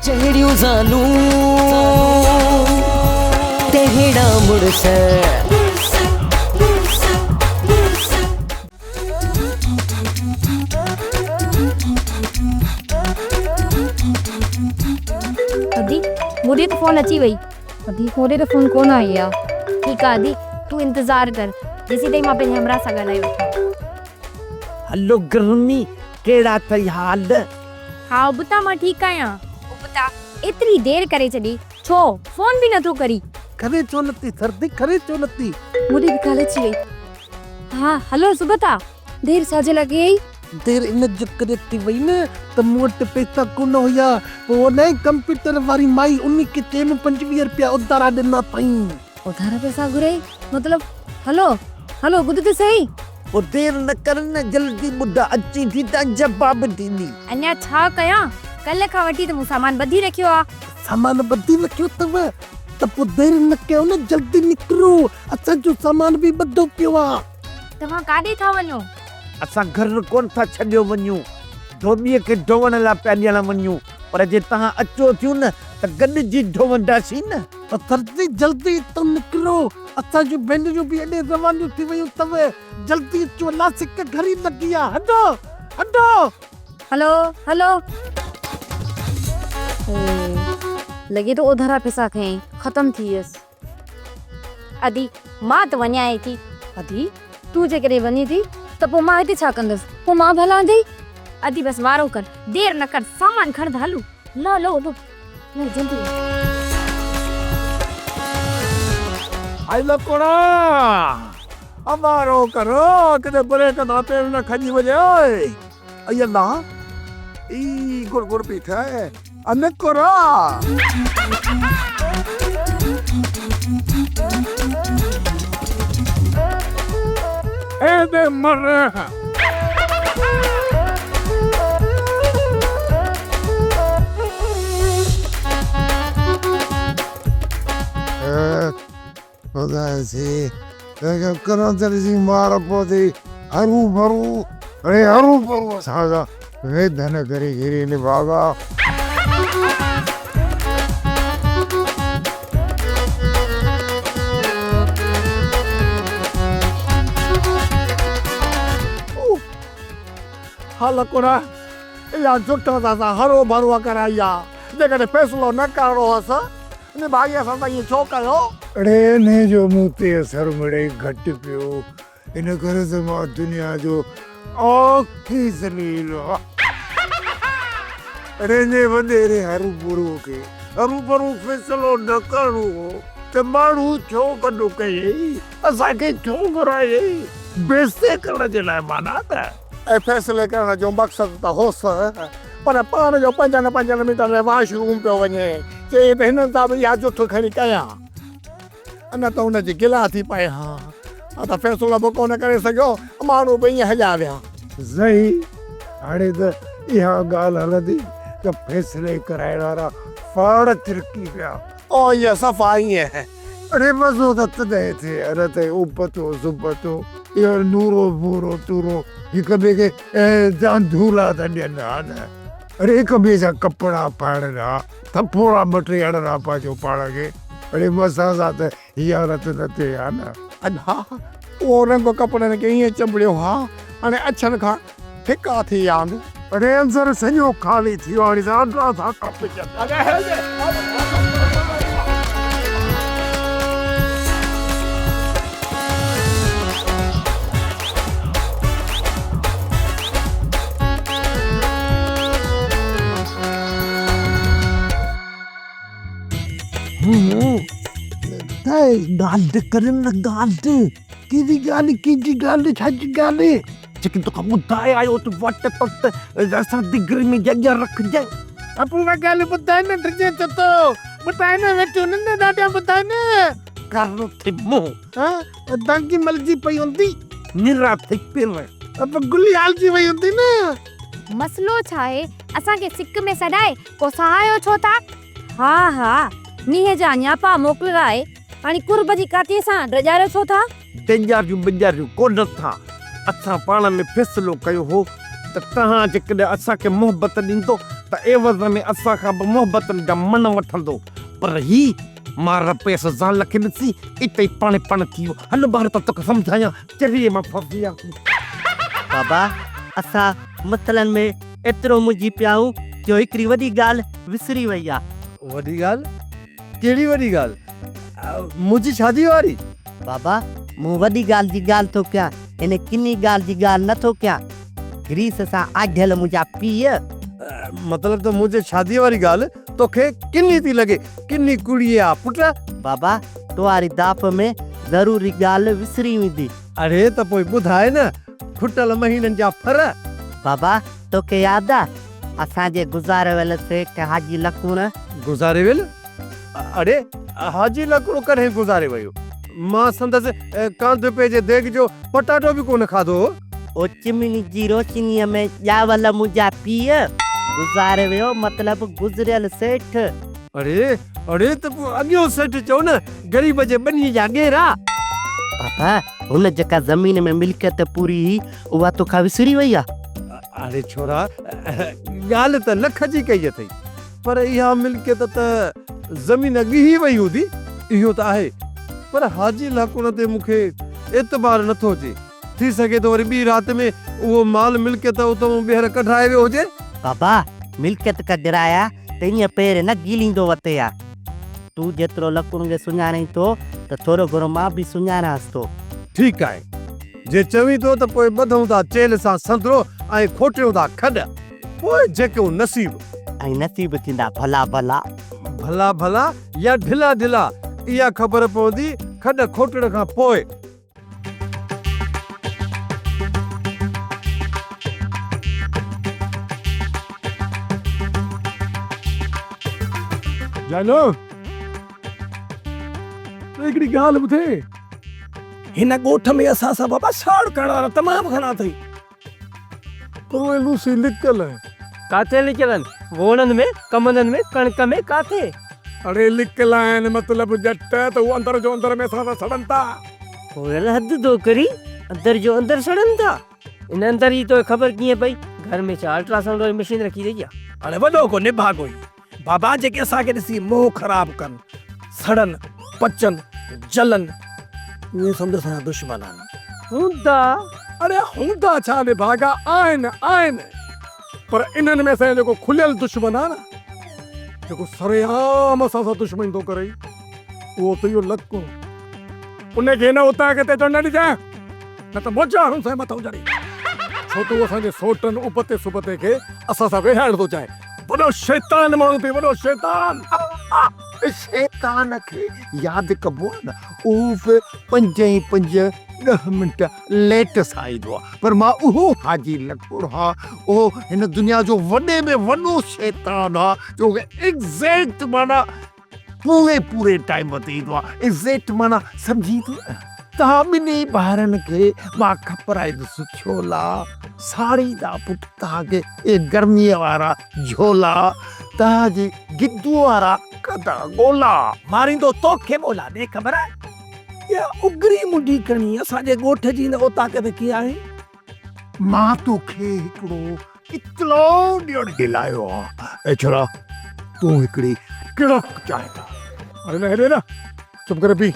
جهڙيون زالون تهڙا مڙس. ادي مون ڏي ته فون اچي وئي. ادي مون ڏي ته فون ڪونه آئي آ. ٺيڪ آ ادي تون انتظار ڪر جيسين تائين مان پنهنجي همراهه سان ڳالهائي وٺان. هلو گرمي ڪهڙا اٿئي حال. ها ابتا مان ٺيڪ آهيان. ابتا ايتري دير ڪري ڇڏي ڇو فون به نٿو ڪرين. کري ڇو نٿي سردي کري ڇو نٿي. مون ڏي به ڪال اچي وئي. ها هلو سبتا دير ڇا جي لاء ڪيئي. دير ان جي ڪري ٿي وئي نه ته مون وٽ پئسا ڪونه هيا پوء نئين ڪمپيوٽر واري مائي انهي کي چيم 25 رپيا اڌارا ڏنا اٿئي. اڌارا پئسا گهريئي مطلب هلو هلو ٻڌ ته سهي. پوء دير نه ڪر نه جلدي ٻڌ اچي ٿي ته جواب ڏيندي. اڃا ڇا ڪيان ڪلهه کان وٺي ته مون سامان ٻڌي رکيو آ. سامان ٻڌي رکيو اٿو ته پوء دير نه ڪيو نه جلدي نڪرو اسان جو سامان به ٻڌو پيو آ. توهان ڪاڏي ٿا وڃو؟ اسان گهر ڪونه ٿا ڇڏيو وڃون. ڌوٻيء کي ڍوئڻ لاء پيا ڏيڻ وڃون پر جي توهان اچو ٿيون نه ته گڏجي ڍوئنداسين نه. سرجي جلدي اتان نڪرو اسان جون ڀينريون به ايڏي روانيون ٿي ويون اٿو جلدي اچو الا سڪ گهري لڳي آ هڏو هڏو. هلو هلو. لڳي ٿو اوڌارا پئسا کنيائين ختم ٿي ويس. ادي مان ته وڃان ئي ٿي. ادي تون جيڪڏهن وڃين ٿي ته پوء مان هتي ڇا ڪندس پوء مان به هلان ٿي. ادي بس وارو ڪر دير نه ڪر سامان کڻ ته هلون. لو لو لو لو جلدي لو. هائي لڪوڙا وارو ڪر ڪٿي بريڪ تان پير نه کڄي وڃي اوئي. اي الله اي گڙ گڙ پئي ٿئي انڪرا. اي the مر. ٻڌايوسين ته قلندر جي مار پوندي هرو ڀرو اڙي هرو ڀرو اسان سان ويڌن ڪري گهري نڀاڳا. ها لڪوڙا، اها جٺ اسان سان هرو ڀرو ڪرائي آ، جيڪڏهن فيصلو نه ڪرڻو هوس نڀاڳي اسان سان ائين ڇو ڪيو؟ اڙي انهيء جو مون تي اثر مڙئي گهٽ پيو، ان ڪري ته مان دنيا جو آخري ذليل هان. اڙي انهيء وڏيري هروڀرو کي هروڀرو فيصلو نه ڪرڻو هو ته ماڻهو ڇو گڏ ڪيئي، اسان کي ڇو گهرايئي، بيعزتي ڪرڻ جي لاء معنيٰ ته. ۽ فيصلي ڪرڻ جو مقصد ته هوس، پر پاڻ جو پنجن پنجن منٽن ۾ واش روم پيو وڃي، چيائين ته هنن سان به اها جٺ کڻي ڪيان، نه ته ان جي گلا ٿي پئي ها. ها ته فيصلو به ڪونه ڪري سگهيو، ماڻهو به ائين هليا ويا. سائين، هاڻي ته اها ڳالهه هلندي ته فيصلي ڪرائڻ وارا پاڻ ترڪي پيا. او ائين صفا ائين. اڙي مزو ته تڏهن ٿئي ها نه ته ابتو سبتو اهو نورو ڀورو تورو هڪ ٻئي کي ڌانڌولا ته ڏين ها نه. اڙي هڪ ٻئي جا ڪپڙا پائڻن ها، ٿڦوڙا ٻه ٽي هڻن ها پنهنجو پاڻ کي. اڙي اسان سان ته هيء حالت نه ٿئي ها نه. ادا اهو رنگ ڪپڙن کي ائين چنبڙيو ها هاڻي اڇن کان ڦڪا ٿي ويا آهن. اڙي اندر سڄو خالي ٿي ويو هاڻي ته اڏا ٿا ڪپجن. ڳالهه ڪر نه ڳالهه. ڪهڙي ڳالهه ڪنهن جي ڳالهه ڇا جي ڳالهه. جيڪي توکان ٻڌائي آيو ته وٽ پٽ اسان دگري ۾ جڳهه رکجانء. ابو اها ڳالهه ٻڌاء نه ڊڄين ڇو ٿو. ٻڌاء نه ويٺيون نه ڏاڍيان ٻڌاء نه. ڪارو ٿئي منهن. ها دانگي ملجي پئي هوندي. نرا ٿئي پير. ابو گلي هالجي وئي هوندي نه. مسئلو ڇا آهي اسان کي سڪ ۾ سڏائي ڪو سهايو ڇو ٿا. ها ها نينهن جا نياپا موڪلرائي هاڻي قرب جي ڪاتيء سان ڊڄاريو ڇو ٿا؟ ڊيڄاريون ٻيڄاريون ڪونه ٿا. اسان پاڻ ۾ فيصلو ڪيو هو ته توهان جيڪڏهن اسان کي محبت ڏيندو ته ته عيوض ۾ اسان کان به محبتن جا مڻ وٺندو. پر هي مان رپيس زال کي ڏسي اتي ئي پاڻي پاڻ ٿي ويو. هل ٻاهر ته توکي سمجهايان، چريي مان ڦاسي وياسين. بابا، اسان مسئلن ۾ ايترو منجهي پيا آهيون جو هڪڙي وڏي ڳالهه وسري وئي آ. وڏي ڳالهه؟ ڪهڙي وڏي ڳالهه؟ منهنجي شادي واري؟ بابا، مون وڏي ڳالهه جي ڳالهه ٿو ڪيان، ان ڪني ڳالهه جي ڳالهه نه ٿو ڪيان. گريس سان آڍيل منهنجا پيء. مطلب ته منهنجي شاديء واري ڳالهه توکي ڪني ٿي لڳي. ڪني ڪوڙي آ پٽ. بابا، تو واري داڦ ۾ ضروري ڳالهه وسري ويندي. اڙي ته پوء ٻڌاء نه، کٽل مهينن جا ڦر. بابا، توکي ياد آ، اسان جي گذاري ويل سيٺ حاجي لڪوڻ. گذاري ويل؟ اڙي، حاجي لڪوڻ ڪڏهن گذاري ويو؟ مان سندس ڪانڌپي جي ديڳ جو پٽاٽو به ڪونه کاڌو هو. او چمني جي روشنيء ۾ ڄاول منهنجا پيء گذاري ويو، مطلب گذريل سيٺ. اڙي، اڙي ته پوء اڳيون سيٺ چئو نه، غريب جي ٻنيء جا ڳيرا. بابا، هن جيڪا زمين ۾ ملڪيت پوري هئي، اها توکان وسري وئي آ؟ اڙي ڇورا، ڳالهه ته لک جي ڪئي اٿئي، پر اها ملڪيت ته زمين ڳهي وئي هوندي، اهو ته آهي، پر حاجي لاکوڻ تي مون کي اعتبار نٿو اچي. ٿي سگهي ٿو وري ٻي رات ۾ اهو مال ملڪيت اتئون ٻيهر ڪڍرائي ويو هجي. بابا، ملڪيت ڪڍرايا ته ائين پير نه گهليندو وتي ها. تون جيترو لڪڻ کي سڃاڻين ٿو ته ٿورو گهڻو مان به سڃاڻانس ٿو. ٺيڪ آهي. جي چوين ٿو ته پوء ٻڌون ٿا چيلهه سان سندرو ۽ کوٽيون ٿا کڏ. پوء جيڪو نصيب. ۽ نصيب ٿيندا ڀلا ڀلا. ڀلا ڀلا يا ڍلا ڍلا، اها خبر پوندي کڏ کوٽڻ کان پوء. جانو تو هڪڙي ڳالهه ٻڌي. هن ڳوٺ ۾ اسان سان بابا ساڙ ڪرڻ وارا تمام گهڻا اٿئي. پر اهي لوسي لڪل آهن. ڪاٿي لڪيل آهن؟ ووڻن ۾، ڪمندن ۾، ڪڻڪ ۾، ڪاٿي؟ اڙي لڪل آهن مطلب ڄٽ ته هو اندر جو اندر ۾ اسان سان سڙن ٿا. پويل حد ٿو ڪرين، اندر جو اندر سڙن ٿا. ان اندر جي توکي خبر ڪيئن پئي؟ گهر ۾ ڇا الٽراسائونڊ واري مشين رکي اٿئي ڇا؟ هاڻي وڏو ڪو نڀاڳو ئي بابا جيڪي اسان کي ڏسي منهن خراب ڪن، سڙن، پچن، جلن، اهي سمجهه اسان جا دشمن آهن. هوندا. اڙي هوندا ڇا نڀاڳا آهن، آهن. پر انهن ۾ اسان جو جيڪو کليل دشمن آهي نه، جيڪو سرعام اسان سان دشمني ٿو ڪري، اهو اٿئي اهو لڪ. ان کي هن اوطاق تي اچڻ نه ڏجانء، نه ته موچا هڻون سائين مٿئون چڙهي. ڇو ته هو اسان جي سوٽن ابتي سبتي کي اسان سان ويڙهائڻ ٿو چاهي. وڏو شيطان ماڻهو اٿئي، وڏو شيطان. شيطان کي ياد ڪبو آهي نه، اهو به پنج ۽ پنج ڏهه منٽ ليٽ سان ايندو آهي، پر مان اهو حاجي لڪڙ ها، اهو هن دنيا جو وڏي ۾ وڏو شيطان ها، جو ايگزيڪٽ معنيٰ پوري پوري ٽائيم تي ايندو آهي، ايگزيڪٽ معنيٰ سمجهين ٿو نه؟ توهان ٻنهي ڀائرن کي مان کپرائيندس ڇولا، ساڙيندا پٽ توهان کي اهي گرميء وارا جهولا، توهان جي گدوء وارا ڪدا گولا. ماريندو توکي مولا، ڏي خبر اها اگري منڍي کڻي اسان جي ڳوٺ جي هن اوطاق تي ڪيئن آئين؟ مان توکي هڪڙو اطلاع ڏيڻ جي لاء آيو آهيان. اي ڇورا، تون هڪڙي ڪڙڪ چانهه ٺاهه. اڙي نه هيڏي نه، چپ ڪري پي.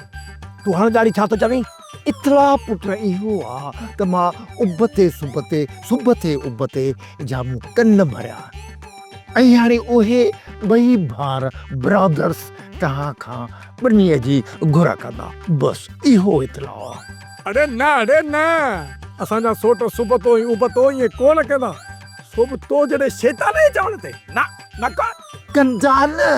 تون هاڻ ڄاڻي ڇا ٿو چوين؟ اطلاع پٽ اهو آ ته مان ابتي سبتي، سبتي ابتي جا مون ڪن ڀريا آهن ۽ هاڻي اهي ٻئي ڀائر، برادرس، توهان کان ٻنيء جي گهر ڪندا. بس اهو اطلاع آ. اڙي نه اڙي نه، اسان جا سوٽ سبتو ۽ ابتو ائين ڪونه ڪندا. سو به تو جهڙي شيطان جي چوڻ تي؟ نه نه ڪونه. ڪندا نه،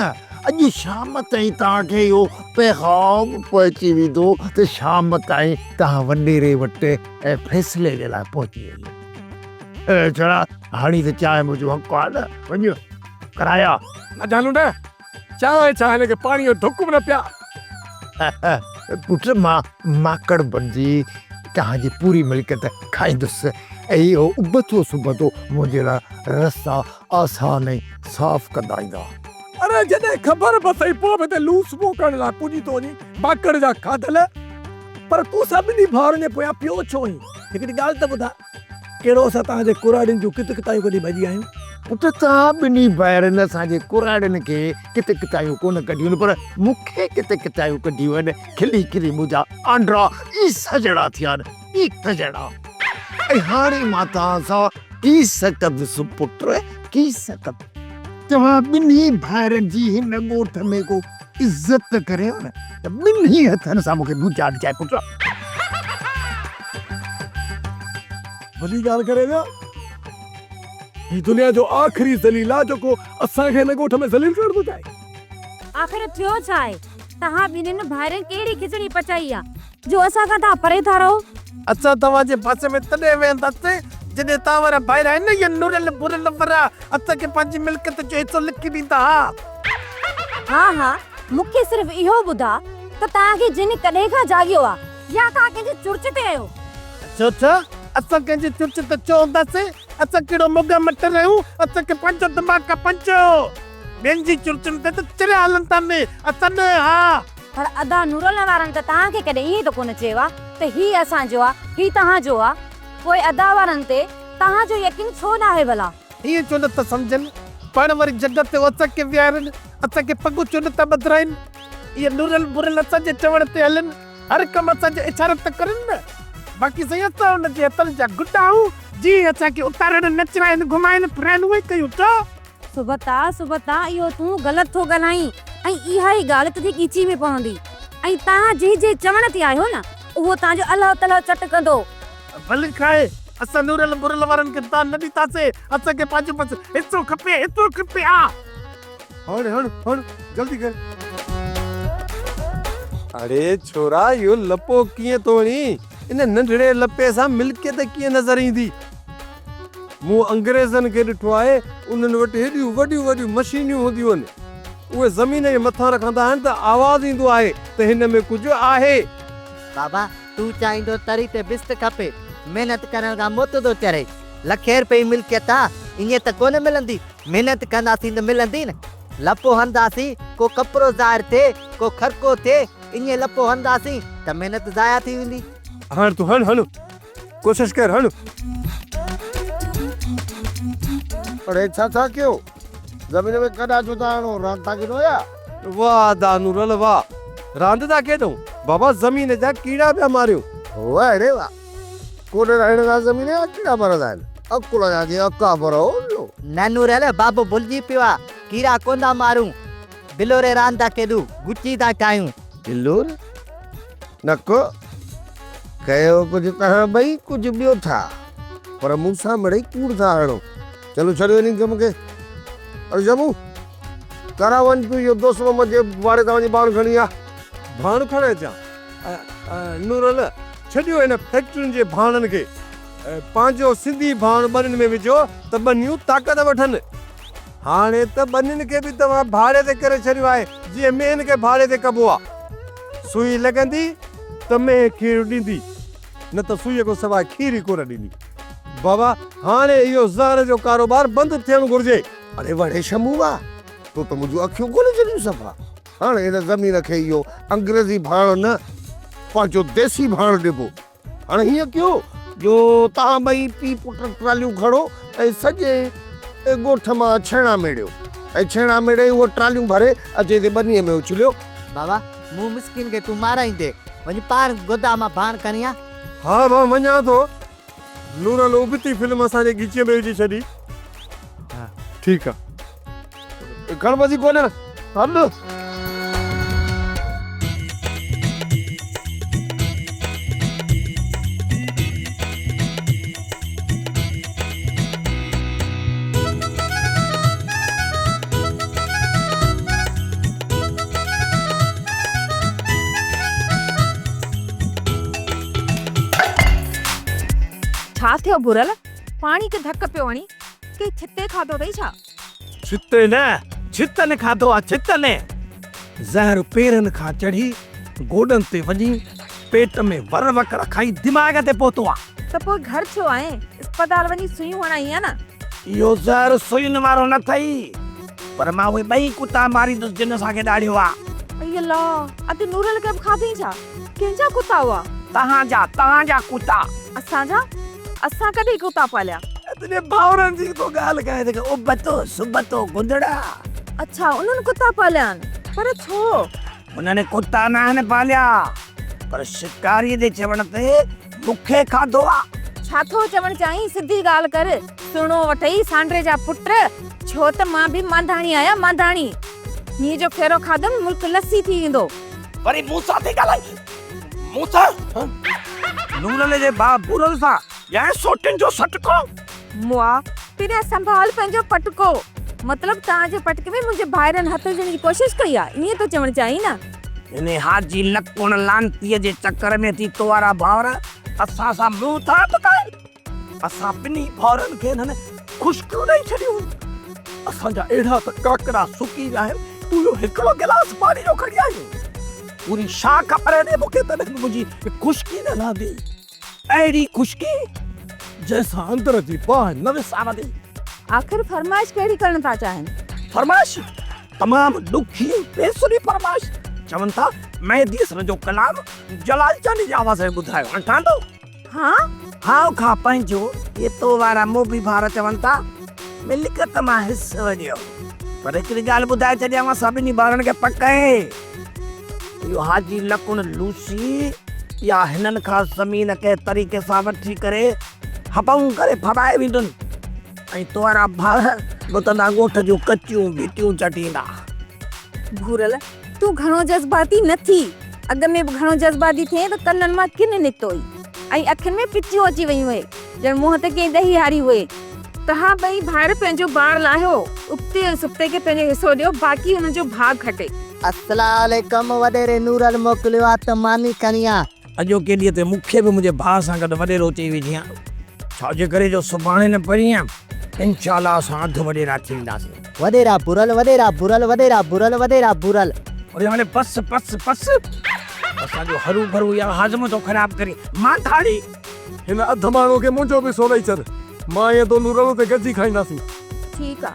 اڄ شام تائين توهان کي اهو پيغام پهچي ويندو ته شام تائين توهان وڏيري وٽ فيصلي جي لاء پهچي وڃو. اي ڇڙا، هاڻي ته چانهه منهنجو حق آ نه، وڃ ڪرايا. نه جانو نه، چانهه ڇا هن کي پاڻيء جو ڍڪ به نه پيار. پٽ مان ماڪڙ بڻجي توهان جي پوري ملڪيت کائيندس ۽ اهو ابتو سبتو منهنجي لاء رستا آسان ۽ صاف ڪندا ايندا. اڙي جڏهن خبر پسئي پوء به هتي لوس منهن ڪرڻ لاء پڄي ٿو وڃين ماڪڙ جا کاڌل. پر تون اسان ٻنهي ڀائرن جي پويان پيو ڇو آهين؟ هڪڙي ڳالهه ته ٻڌاء. ڪهڙو اسان توهان جي ڪراڙين جون ڪت ڪتايون ڪڍي ڀڄي آهيون؟ پٽ توهان ٻنهي ڀائرن اسان جي ڪراڙين کي ڪٿي ڪتايون ڪونه ڪڍيون آهن پر مون کي ڪٿي ڪتايون ڪڍيون آهن. کلي کلي منهنجا آنڊرا عيس جهڙا ٿيا آهن، عيس جهڙا. ۽ هاڻي مان توهان سان ڪيس ڪندس پٽ، ڪيس ڪندس. توهان ٻنهي ڀائرن جي هن ڳوٺ ۾ ڪو عزت ڪريو نه ته ٻنهي هٿن سان مون کي ٻوچا ڏجانء پٽ. وڏي ڳالهه ڪري ويا. هي دنيا جو آخري ذليل آ جيڪو اسان کي هن ڳوٺ ۾ ذليل ڪرڻ ٿو چاهي. آخر ٿيو ڇا آهي؟ توهان ٻنهين ڀائرن ڪهڙي کچڙي پچائي آ جو اسان کان توهان پري ٿا رهو؟ اسان توهان جي پاسي ۾ تڏهن ويهنداسين جڏهن توهان وارا ڀائر آهن نه اهي نورل ڀورل وارا اسان کي پنهنجي ملڪيت جو حصو لکي ڏيندا ها. ها ها مون کي صرف اهو ٻڌاء ته توهان کي جن ڪڏهن کان جاڳيو آ يا توهان ڪنهن جي چرچ تي آهيو؟ ڇو ڇا؟ اسان ڪنهن جي چرچ تي ڇو هونداسين؟ اسان ڪهڙو موڳا مٽر آهيون؟ اسان کي پنهنجو دماغ آ پنهنجو. ٻين جي چرچن تي ته چريا هلن ٿا ني، اسان نه ها. پر ادا نورل وارن ته توهان کي ڪڏهن ائين ته ڪونه چيو آ ته هي اسان جو آ، هي توهان جو آ. پوء ادا وارن تي توهان جو يقين ڇو ناهي ڀلا؟ ائين ڇو نه ٿا سمجهن؟ پاڻ واري جڳهه تي اسان کي ويهارين، اسان کي پڳو ڇو نه ٿا ٻڌرائين؟ اهي نورل ڀورل اسان جي چوڻ تي هلن، هر ڪم اسان جي اشاري تي ڪرن نه. باقي سائين اسان ان جي هٿن جا گڊا آهيون، جيئن اسان کي اتارين، نچرائين، گهمائين، ڦرائين اهو ئي ڪيون ٿا. سبتا، سبتا، اهو تون غلط ٿو ڳالهائين ۽ اها ئي ڳالهه تنهنجي ڳچي ۾ پوندي ۽ توهان جنهن جي چوڻ تي آهيو نه، اهو توهان جو الهه تلهه چٽ ڪندو. ڀلي کائي، اسان نورل ڀورل وارن کي دان نه ڏينداسين، اسان کي پنهنجو بس حصو کپي، حصو کپي ها. هڻ هڻ هڻ جلدي ڪر. اڙي ڇورا اهو لپو ڪيئن ٿو هڻين؟ ان ننڍڙي لپي سان ملڪيت ڪيئن نظر ايندي؟ مون انگريزن کي ڏٺو آهي انهن وٽ هيڏيون وڏيون وڏيون مشينيون هونديون آهن. اهي زمين جي مٿان رکندا آهن ته آواز ايندو آهي ته هن ۾ ڪجهه آهي. بابا تون چاهيندو تري تي بست کپي، محنت ڪرڻ کان موت ٿو چڙهي. لکين رپئي ملڪيت آ، ائين ته ڪونه ملندي. محنت ڪنداسين ته ملندي نه. لپو هڻنداسين، ڪو ڪپڙو ظاهر ٿئي، ڪو خرقو ٿئي، ائين لپو هڻنداسين ته محنت ضايع ٿي ويندي. هڻ تون هڻ هڻ ڪوشش ڪر هڻ. اڙي ڇا ٿا ڪيو؟ زمين ۾ ڪڏا ڇو ٿا هڻو؟ راند ٿا کيڏو يا؟ واهه ادا نورل واهه. راند ٿا کيڏون بابا زمين جا ڪيڙا پيا ماريون. واهه ڙي واهه. ڪوڏر هڻڻ سان زمين جا ڪيڙا مرندا آهن. عقل جا جي اڪابر هو اهو. نه نورل بابو ڀلجي پيو آ. ڪيڙا ڪونه ٿا مارون. بلوري راند ٿا کيڏون. گچي ٿا ٺاهيون. بلور؟ نڪ ڪيو ڪجهه توهان ٻئي ڪجهه ٻيو ٿا. پر مون سان مڙئي ڪوڙ ٿا هڻو. چلو ڇڏيو انهي ڪم کي. اڙي جمو! ڪرا وڃ تون اهو دوست محمد جي واڙي تان وڃي ڀاڻ کڻي آ. ڀاڻ کڻي اچان؟ نورل، ڇڏيو هن فيڪٽرين جي ڀاڻن کي. پنهنجو سنڌي ڀاڻ ٻنين ۾ وجهو ته ٻنيون طاقت وٺن. هاڻي ته ٻنين کي به توهان ڀاڙي تي ڪري ڇڏيو آهي، جيئن مينهن کي ڀاڙي تي ڪبو آ. سوئي لڳندي ته مينهن کير ڏيندي، نه ته سوئيء کان سواء کير ئي ڪونه ڏيندي. بابا، هاڻي اهو زهر جو ڪاروبار بند ٿيڻ گهرجي. اڙي وڙهي شمووا، تو ته منهنجون اکيون کولي ڇڏيون صفا. هاڻي هن زمين کي اهو انگريزي ڀاڻ نه، پنهنجو ديسي ڀاڻ ڏبو. هاڻي هيئن ڪيو جو توهان ٻئي پيء پٽ ٽراليون کڻو ۽ سڄي ڳوٺ مان ڇيڻا ميڙيو ۽ ڇيڻا ميڙي اهي ٽراليون ڀري اچي هتي ٻنيء ۾ اڇليو. بابا، مون مسڪين کي تون مارائيندين. وڃ پاڻ گودام مان ڀاڻ کڻي آ. ها مان وڃان ٿو. نورل ابتي فلم اسان جي ڳچيء ۾ وجهي ڇڏي. ٺيڪ آ. کڻ بسي ڪونهي هل. ڇا ٿيو ڀورل؟ پاڻي کي ڌڪ پيو هڻين، ڪنهن ڇتي کاڌو اٿئي ڇا؟ ڇتي نه، ڇتن کاڌو آ ڇتن. زهر پيرن کان چڙهي گوڏن تي وڃي پيٽ ۾ ور وڪڙ کائي دماغ تي پهتو آ. ته پوء گهر ڇو آئين؟ اسپتال وڃي سوئيون هڻائين ها نه. اهو زهر سوئين وارو نه اٿئي، پر مان اهي ٻئي ڪتا ماريندس جن اسان کي ڏاڙهيو آ. اي الله! ادي نورل کي به کاڌئين ڇا؟ ڪنهن جا ڪتا هئا؟ توهان جا، توهان جا ڪتا. اسان جا؟ اسان ڪڏهن ڪتا پاليا؟ تنهنجي ڀائرن جي ٿو ڳالهه ڪيان جيڪي ابتو سبتو گدڙا. اڇا انهن ڪتا پاليا آهن پر ڇو؟ انهن ڪتا ناهن پاليا پر شڪاريء جي چوڻ تي مون کي کاڌو آ. ڇا ٿو چوڻ چاهين سڌي ڳالهه ڪر. سهڻو وٺئي سانڊري جا پٽ ڇو ته مان به مانڌاڻي آهيان مانڌاڻي. مينهن جو ڦيرو کاڌم ملڪ لسي ٿي ويندو. وري مون سان ٿي ڳالهائين مون سان؟ نورل جي ڀاء ڀورل سان ڄائين سوٽين جو سٽڪو. مئا پريان سنڀال پنهنجو پٽڪو. مطلب توهان جي پٽڪي ۾ منهنجي ڀائرن هٿ وجهڻ جي ڪوشش ڪئي آهي ائين ٿو چوڻ چاهين نه؟ هن حاجي لڪڻ لعنتيء جي چڪر ۾ اچي تو وارا ڀائر اسان سان منهن ٿا ٽڪائين. اسان ٻنهي ڀائرن کي هنن خشڪيون ڏئي ڇڏيون هيون. اسان جا اهڙا ته ڪاڪڙا سڪي ويا آهن، تون اهو هڪڙو گلاس پاڻي جو کڻي آئين. پوري شاخ ڀري ڏي مون کي تڏهن به منهنجي خشڪي نه لهندي. اهڙي خشڪي جنهن سان اندر جي باهه نه وسامندي. آخر فرمائش ڪهڙي ڪرڻ ٿا چاهين؟ فرمائش؟ تمام ڏکي ۽ بيسري فرمائش. چون ٿا مهدي حسن جو ڪلام جلال چانڊيي جي آواز ۾ ٻڌايو. هاڻ ٺهندو؟ ها؟ هائو کان پنهنجو اهي تو وارا موڀي ڀائر چون ٿا ملڪيت مان حصو ڏيو. پر هڪڙي ڳالهه ٻڌائي ڇڏيانو سڀني ڀائرن کي پڪ آهي اهو حاجي لڪڻ لوسي يا هنن کان زمين ڪنهن طريقي سان وٺي ڪري هپئون ڪري ڦٻائي ويندن ۽ تو وارا ڀائر به تندا ڳوٺ جون ڪچيون ڀتيون چٽيندا. ڀورل، تون گهڻو جذباتي نه ٿي. اڳ ۾ به گهڻو جذباتي ٿئين ته ڪنن مان ڪن نڪتو ئي ۽ اکين ۾ پچيون اچي ويون هئي ڄڻ منهن تي ڪنهن ڏهي هاري هئي. توهان ٻئي ڀائر پنهنجو بار لاهيو، ابتي ۽ سبتي کي پنهنجو حصو ڏيو، باقي انهن جو ڀاڳ کٽي. السلام عليڪم وڏيري نورل موڪليو آ ته ماني کڻي آ. اڄوڪي ڏينهن تي مون کي به منهنجي ڀاء سان گڏ وڏيرو چئي وجهين ها. ڇا جي ڪري جو سڀاڻي نه پرينء انشاء الله اسان اڌ وڏيرا ٿي وينداسين. وڏيرا ڀورل وڏيرا ڀورل وڏيرا ڀورل وڏيرا ڀورل. اڙي هاڻي بس بس بس اسان جو هرو ڀرو اها هاضمو ٿو خراب ڪرين مانڌاڻي. هن اڌ ماڻهوء کي منهنجو به حصو ڏئي ڇڏ. مان ۽ ادو نورل اتي گڏجي کائينداسين. ٺيڪ آ.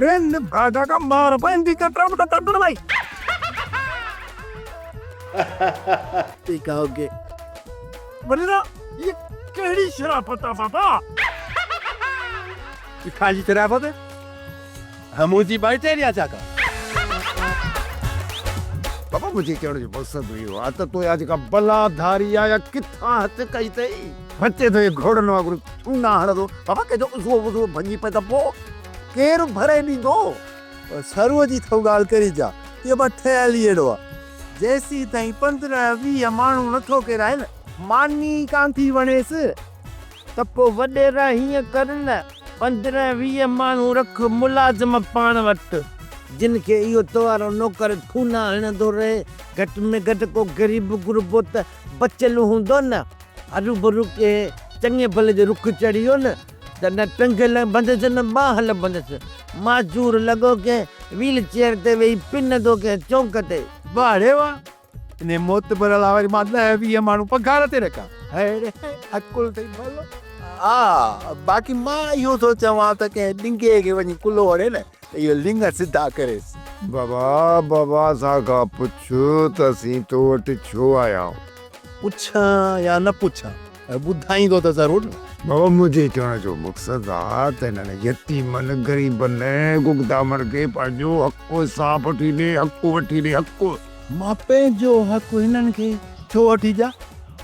رن ڀاڳا کان مار پوندي ڪٽرم ڪٽرم ڀائي. ٺيڪ آ اوڪي. وڏيرا هي ڪهڙي شرافت آ بابا. ڪٿان جي شرافت؟ همون جي بائيٽيريا ڇا ڪا. بابا منهنجي چوڻ جو مقصد اهو آ ته تو اها جيڪا بلا ڌاري آ اها ڪٿان هٿ ڪئي اٿئي؟ اچي ٿو هي گهوڙن وانگر ٿونا هڻندو. بابا ڪنهن جو عضوو وضوو ڀڃي پئي ته پوء ڪير ڀري ڏيندو؟ سروء جي ٿو ڳالهه ڪرين ڇا؟ اهو بابا ٺهيل ئي اهڙو آ. جيسين تائين 15 20 ماڻهو نٿو ڪيرائي نه ماني ئي ڪانه ٿي وڻيس. ته پوء وڏيرا هيئن ڪر نه، 15 20 ماڻهو رک ملازم پاڻ وٽ، جن کي اهو توارو نوڪر ٿونا هڻندو رهي، گهٽ ۾ گهٽ ڪو غريب غربو ته بچيل هوندو نه، هروڀرو ڪنهن چڱي ڀلي جي رخ چڙهي ويو نه ته نه ٽنگ لڀندس نه ٻانهن لڀندس، معذور لڳو ڪنهن ويل چيئر تي ويهي پنندو ڪنهن چونڪ تي. واهه ڙي واهه! انهيء معتبر لاء وري مان ڏهه 20 ماڻهو پگهار تي رکان. هڙ عقل اٿئي ڀلو. ها باقي مان اهو ٿو چوان ته ڪنهن ڏنگي کي وڃي ڪلهو هڻي نه ته اهو لڱ سڌا ڪريس. بابا بابا اسان کان پڇ ته اسين تو وٽ ڇو آيا آهيون. پڇان يا نه پڇان ٻڌائيندو ته ضرور نه. بابا منهنجي چوڻ جو مقصد آ ته هنن يتيمن غريبن گگدامن کي پنهنجو حق صاف وٺي ڏي حق وٺي ڏي حق. مان پنهنجو حق هنن کي ڇو وٺي ڏيان؟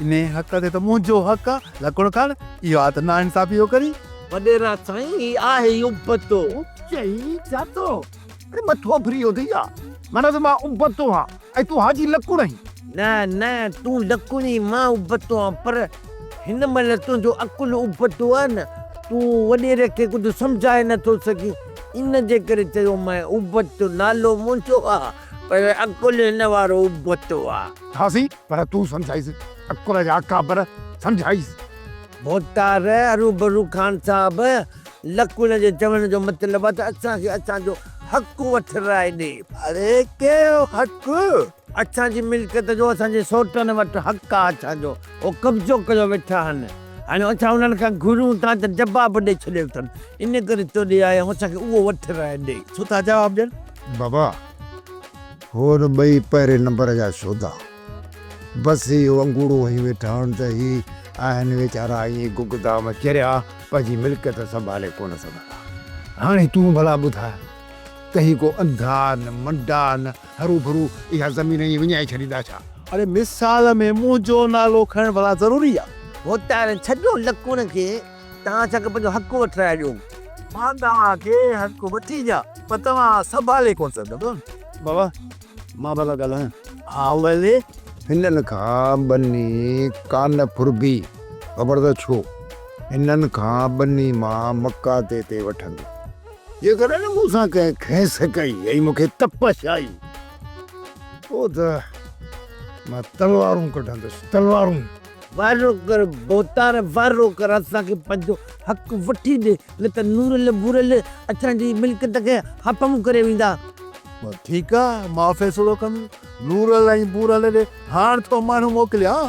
انهيء حق تي ته منهنجو حق آ، لڪڻ خان، اهو آ ته ناانصافي ٿو ڪرين. وڏيرا سائين، هي آهي ئي ابتو. چئي چاتو، اڙي مٿو ڦري ويو اٿئي ڇا؟ معنيٰ ته مان ابتو آهيان ۽ تون حاجي لڪڻ آهين. نه نه، تون لڪڻ ئي، مان ابتو آهيان، پر هن مهل تنهنجو عقل ابتو آهي نه، تون وڏيري کي ڪجهه سمجهائي نه ٿو سگهين، ان جي ڪري چيومانء، ابتو نالو منهنجو آ. پر عقل هن وارو ابتو آ. ها سائين پر تون سمجهائيس عقل جا اڪابر سمجهائيس. ڀوتار هروڀرو خان صاحب لڪڻ جي چوڻ جو مطلب آ ته اسان کي اسان جو حق وٺرائي ڏي. اڙي ڪهڙو حق؟ اسان جي ملڪيت جو اسان جي سوٽن وٽ حق آ اسان جو هو قبضو ڪيو ويٺا آهن هاڻي اسان انهن کان گهرون ٿا ته جواب ڏئي ڇڏيو اٿن ان ڪري تو ڏي آيا آهيون اسان کي اهو وٺرائي ڏي. ڇو ٿا جواب ڏين؟ بابا، هو نه ٻئي پهرين نمبر جا شودا. بس اهو انگوڙو هنيون ويٺا آهن ته هي آهن ويچارا ائين گگدام چريا پنهنجي ملڪيت سنڀالي ڪونه سگهندا. هاڻي تون ڀلا ٻڌاء ته هي ڪو انڌا آهن، منڊا آهن، هروڀرو اها زمين ائين وڃائي ڇڏيندا ڇا؟ اڙي مثال ۾ منهنجو نالو کڻڻ ڀلا ضروري آ؟ ڀوتار ڇڏيو لڪوڻ کي، توهان اسان کي پنهنجو حق وٺرائي ڏيو. مان توهان کي حق وٺي ڏيان پر توهان سنڀالي ڪونه سگهندؤ. بابا مان ڀلا ڳالهايان؟ ها ولي. هنن کان ٻني ڪانه ڦربي. خبر ته ڇو؟ هنن کان ٻني مان مقاطعي تي وٺندس. جيڪڏهن مون سان ڪنهن کيس ڪئي ۽ مون کي تپش آئي، پوء ته مان تلوارون ڪڍندس، تلوارون. وارو ڪر ڀوتار وارو ڪر اسان کي پنهنجو حق وٺي ڏي نه ته نورل ڀورل اسان جي ملڪيت کي هڦم ڪري ويندا. ٺيڪ آ مان فيصلو ڪندس نورل ۽ ڀورل ڏي هاڻ ٿو ماڻهو موڪليان.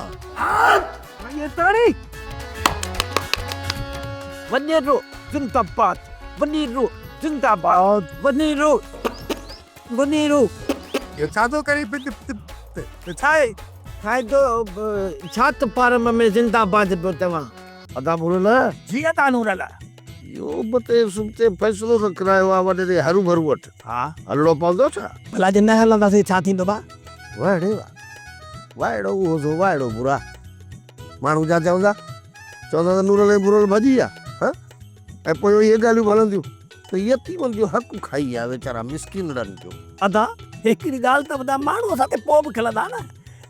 وڏيرو زنده باد وڏيرو زنده باد وڏيرو وڏيرو. اهو ڇا ٿو ڪرين ڇا آهي؟ فائدو ڇا ته فارم ۾ زنده باد پيو چوان. ادا نورل. جي ادا نورل. اهو به ته سبتي فيصلو رکرايو آ وڏيري هروڀرو وٺ. ها. هلڻو پوندو ڇا؟ ڀلا جي نه هلنداسين ڇا ٿيندو ڀا؟ واهه ڙي واهه. واهڙو اهو سو واهڙو برا. ماڻهو ڇا چوندا؟ چوندا ته نورل ۽ ڀورل ڀڄي ويا. ها؟ ۽ پوء اهي ڳالهيون به هلنديون ته يتيمن جو حق کائي ويا ويچارا مسڪينڙن جو. ادا هڪڙي ڳالهه ته ٻڌاء ماڻهو اسان تي پوء به کلندا نه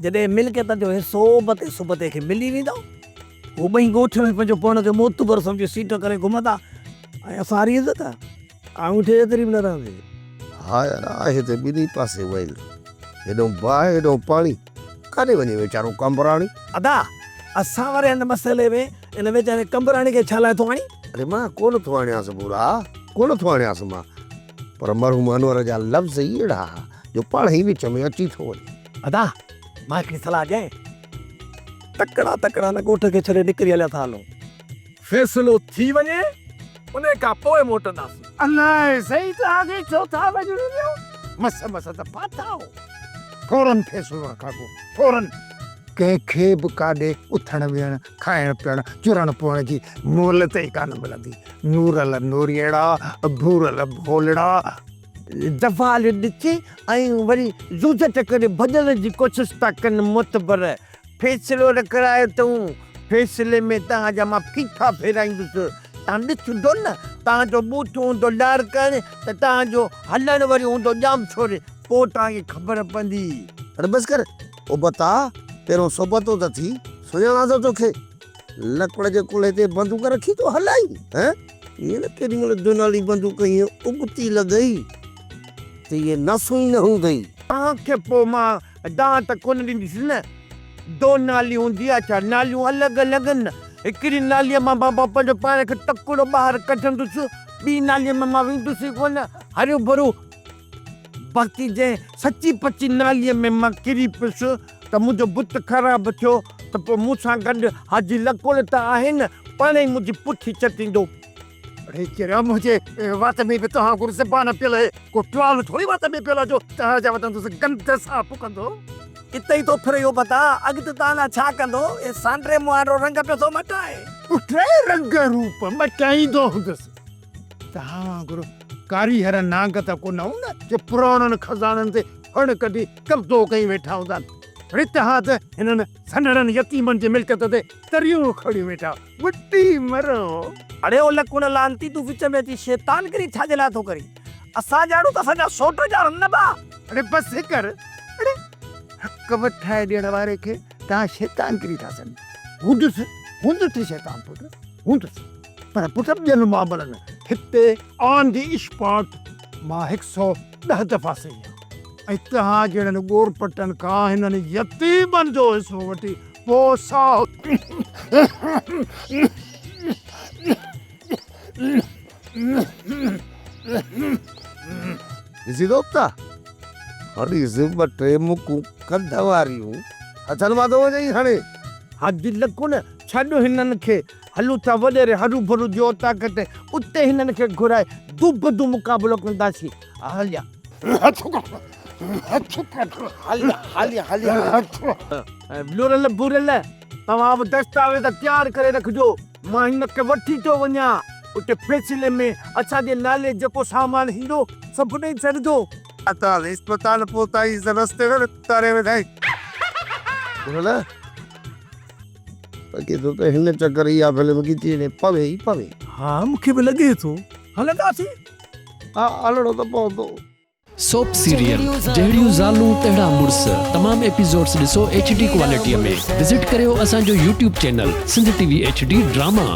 جڏهن ملڪيت جو حصو ابتي سبتي کي ملي ويندو. هو ٻئي ڳوٺ ۾ پنهنجو پاڻ کي معتبر سمجهي سيٽ ڪري گهمندا ۽ اسان واري عزت آڱوٺي جيتري به نه رهندي. ها يار آهي ته ٻنهي پاسي ويل. هيڏانهن باهه هيڏانهن پاڻي. ڪاڏي وڃي ويچارو قمبراڻي؟ ادا اسان واري هن مسئلي ۾ ان ويچاري قمبراڻي کي ڇا لاء ٿو آڻين؟ اڙي مان ڪونه ٿو آڻيانس ڀورا، ڪونه ٿو آڻيانس مان. پر مرحوم انور جا لفظ ئي اهڙا ها جو پاڻ ئي وچ ۾ اچي ٿو وڃي. ادا مان هڪڙي صلاح ڏيانء. تڪڙا تڪڙا هن ڳوٺ کي ڇڏي نڪري هليا ٿا هلون. فيصلو ٿي وڃي انهي کان پوء موٽنداسين. الائي سائين توهان کي ڇو ٿا وڃڻ ڏيون، مس مس ته ڦاٿا آهو. فورن فيصلو رکان ٿو، فورن. ڪنهن کي به ڪاڏي اٿڻ ويهڻ، کائڻ پيئڻ، چرڻ پوڻ جي مهلت ئي ڪانه ملندي. نورل نوريئڙا، ڀورل ڀولڙا. دفعا هليو ڏسي ۽ وري زوزٽ ڪري ڀڄڻ جي ڪوشش ٿا ڪن. معتبر فيصلو رکرايو اٿئون. فيصلي ۾ توهان جا مان ڦيٿا ڦيرائيندس. توهان ڏسندو نه، توهان جو ٻوٿ هوندو لاڙڪاڻي ته توهان جو هلڻ وري هوندو ڄامشوري. پوء توهان کي خبر پوندي. اڙي بس ڪر ابتا، پهريون صحبتون ته ٿي، سڃاڻان ٿو توکي. لڪڙ جي ڪلهي تي بندوق رکي ٿو هلائين، هه؟ ائين نه ڪيڏي مهل دونالي بندوق ائين ابتي لڳئي ته اهي نسون ئي نه هوندئي. توهان کي پوء مان دانهن ته ڪونه ڏينديس نه. دونالي هوندي آ ڇا؟ ناليون الڳ الڳ آهن نه. هڪڙي ناليء مان مان پنهنجو پاڻ کي تڪڙو ٻاهر ڪڍندس، ٻي ناليء ۾ مان ويندس ئي ڪونه. هروڀرو باقي جنهن سچي پچي ناليء ۾ مان ڪري پيس ته منهنجو بت خراب ٿيو ته پوء مون سان گڏ حاجي لڪوڙ ته آهي نه، پاڻ ئي منهنجي پٺي چٽيندو. اڙي چريا منهنجي وات ۾ به توهان وانگر زبان پيل اهي، ڪو ٽوال ٿوري وات ۾ پيل آهي جو توهان جا وتان گند سان ڦڪندو. اتي ئي ٿو ڦري اهو بتا، اڳتي تان الاء ڇا ڪندو، هي سانڊري مهانڊو رنگ پيو ٿو مٽائي. پٽ رنگ روپ مٽائيندو هوندس. توهان وانگر ڪاريهر نانگ ته ڪونه هو نه جو پراڻن خزانن تي ڦڻ ڪڍي قبضو ڪئي ويٺا هوندا آهن. اتحاد هنن سنهڙن يتيمن جي ملڪيت تي تريون کڻي ويٺا. ٻٽي مرو. اڙي او لڪڻ لعنتي تون وچ ۾ اچي شيطانگري ڇا جي لاء ٿو ڪرين؟ اسان ڄاڻون ته اسان جا سوٽ ڄاڻن نه ڀاء. اڙي بس ڪر اڙي حق وٺائي ڏيڻ واري کي توهان شيطانگري ٿا سڏيو. هوندس هوندس شيطان پٽ هوندس. پر پٽ ٻين معاملن ۾ هتي آن the spot مان هڪ سئو ڏهه دفعا سهي آهيان ۽ توهان جهڙن ڳورپٽن کان هنن يتيمن جو حصو وٺي پوء ساهه ڏسين ٿو ابتا هڻيس ٻه ٽي مڪون ڪنڌ واريون هٿن مان ٿو وڃئي هڻي. حاجي لکو نه ڇڏ هنن کي هلون ٿا وڏيري هروڀرو جي اوطاق تي، اتي هنن کي گهرائي دوبدو مقابلو ڪنداسين. هليا. هٿ ڪڍ. هٿ ڪڍ. هل هل هل. لورل ڀورل توهان به دستاويز تيار ڪري رکجو، مان هن کي وٺي ٿو وڃان. اتي فيصلي ۾ اسان جي نالي جيڪو سامان ايندو سڀ ڏئي ڇڏجو. اسپتال اسپتال پهتا ئي ته رستي ۾ تاري وڌائين. ڀورل لڳي ٿو ته هن چڪر اها فلم ڳچيء ۾ پوي ئي پوي. ها مون کي به لڳي ٿو. هلنداسين. ها هلڻو ته پوندو. سوپ سيريل جهڙيون زالون تهڙا مڙس تمام ايپيسوڊس ڏسو ايڇ ڊي ڪوالٽي ۾ وزٽ ڪريو اسان جو YouTube channel Sindh T V H D drama.